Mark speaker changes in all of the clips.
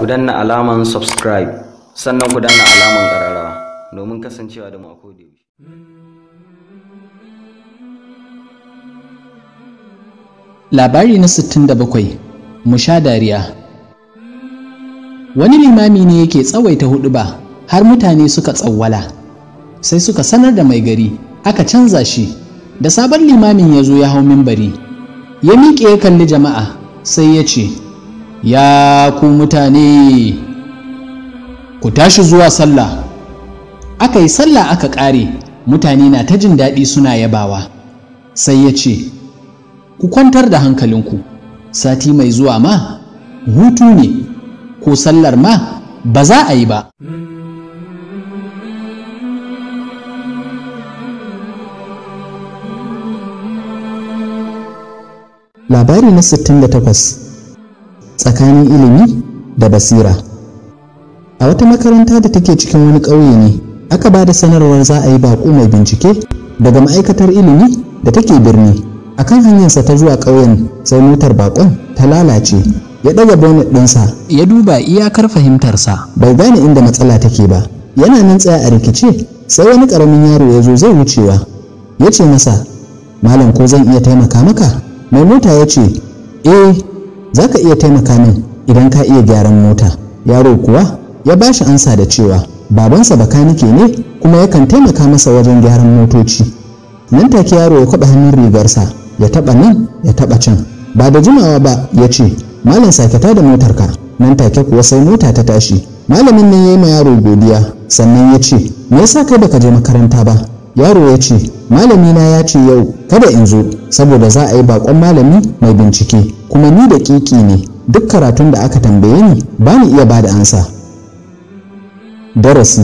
Speaker 1: Ku danna alaman subscribe, sannan ku danna alaman ƙararrawa domin kasancewa da mu a koda yaushe.
Speaker 2: Labari na 67, Mu sha dariya. Wani limami ne yake tsawaita huɗuba har mutane suka tsawwala. Sai suka sanar da mai gari, aka canza shi. Da sabon limamin ya zo ya hau mimbari, ya miƙe ya kalli jama'a sai ya ce, "Ya ku mutane, ku tashi zuwa sallah." Aka yi sallah aka ƙare, mutane na ta jin daɗi suna yabawa. Sai ya ce, "Ku kwantar da hankalinku, sati mai zuwa ma hutu ne, ko sallar ma ba za a yi ba."
Speaker 3: Labari na 68, Tsakanin ilimi da basira. A wata makaranta da take cikin wani ƙauye ne aka ba da sanarwar za a yi baƙo mai bincike daga ma'aikatar ilimi da take birni. A kan hanyarsa ta zuwa ƙauyen sai motar baƙon ta lalace. Ya ɗaga bonnet ɗinsa
Speaker 2: Ya duba iyakar fahimtarsa.
Speaker 3: bai gane inda matsala take ba. Yana nan tsaya a rikice sai wani ƙaramin yaro ya zo zai wucewa. Ya ce masa, "Malam, ko zan iya taimaka maka?" Mai mota ya ce, "Eh, za ka iya taimaka min idan ka iya gyaran mota." Yaro kuwa ya ba shi ansa da cewa babansa bakanike ne kuma yakan taimaka masa wajen gyaran motoci. Nan take yaro ya kwaɓa hannun rigarsa, ya taɓa nan, ya taɓa can. Ba da jimawa ba ya ce, "Malam, sake ta da motarka." Nan take kuwa sai mota ta tashi. Malamin nan ya yi ma yaro godiya, sannan ya ce, "Me yasa kai baka je makaranta ba?" Yaro ya ce, "Malami na ya ce yau kada in zo saboda za a yi bakon malami mai bincike, kuma ni da kiki ne, duk karatun da aka tambaye ni ba ni iya bada ansa." Darasi.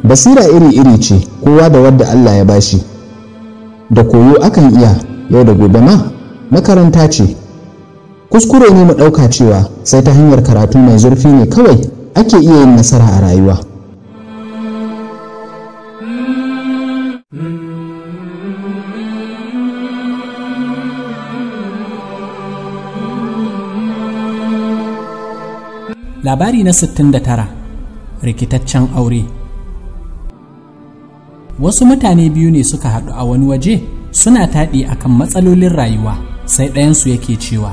Speaker 3: Basira iri-iri ce, kowa da wadda Allah ya bashi. Da koyo akan iya, yau da gobe ma makaranta ce. Kuskure ne mu ɗauka cewa sai ta hanyar karatu mai zurfi ne kawai ake iya yin nasara a rayuwa.
Speaker 2: Labari na 69, Rikitaccen aure. Wasu mutane biyu ne suka haɗu a wani waje suna taɗi akan matsalolin rayuwa, sai ɗayansu yake cewa,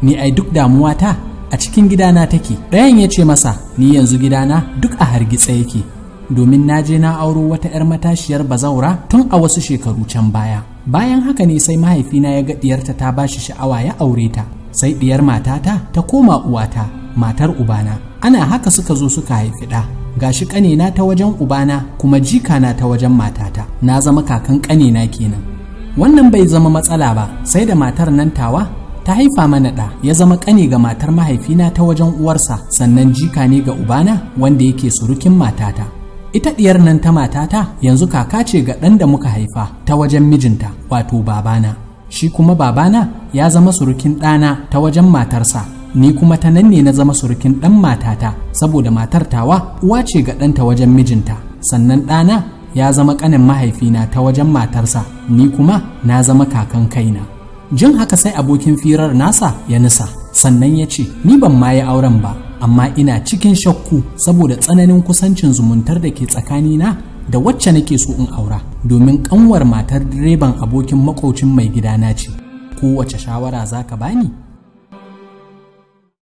Speaker 2: "Ni ai duk damuwata a cikin gidana take." Ɗayan ya ce masa, "Ni yanzu gidana duk a hargitse yake, domin na je na auro wata 'yar matashiyar bazaura tun a wasu shekaru can baya. Bayan haka ne sai mahaifina ya ga ɗiyarta ta bashi sha'awa ya aure ta, sai ɗiyar matata ta koma uwata, matar ubana. Ana haka suka zo suka haifi ɗa. Gashi ƙanena ta wajen ubana kuma jikana ta wajen matata. Na zama kakan ƙanena kenan. Wannan bai zama matsala ba, sai da matar nan tawa ta haifa mana ɗa, ya zama ƙane ga matar mahaifina ta wajen uwarsa, sannan jika ne ga ubana wanda yake surukin matata. Ita ɗiyar nan ta matata yanzu kaka ce ga ɗan da muka haifa ta wajen mijinta, wato babana. Shi kuma babana ya zama surukin ɗana ta wajen matarsa, ni kuma ta nan ne na zama surukin ɗan matata, saboda matar tawa uwa ce ga ɗanta wajen mijinta. Sannan ɗana ya zama ƙanin mahaifina ta wajen matarsa, ni kuma na zama kakan kaina." Jin haka sai abokin firar nasa ya nisa, sannan ya ce, "Ni ban ma yi auren ba, amma ina cikin shakku saboda tsananin kusancin zumuntar da ke tsakanina da wacce nake so in aura, domin ƙanwar matar direban abokin maƙocin mai gidana ce. Kowace shawara za ka bani?"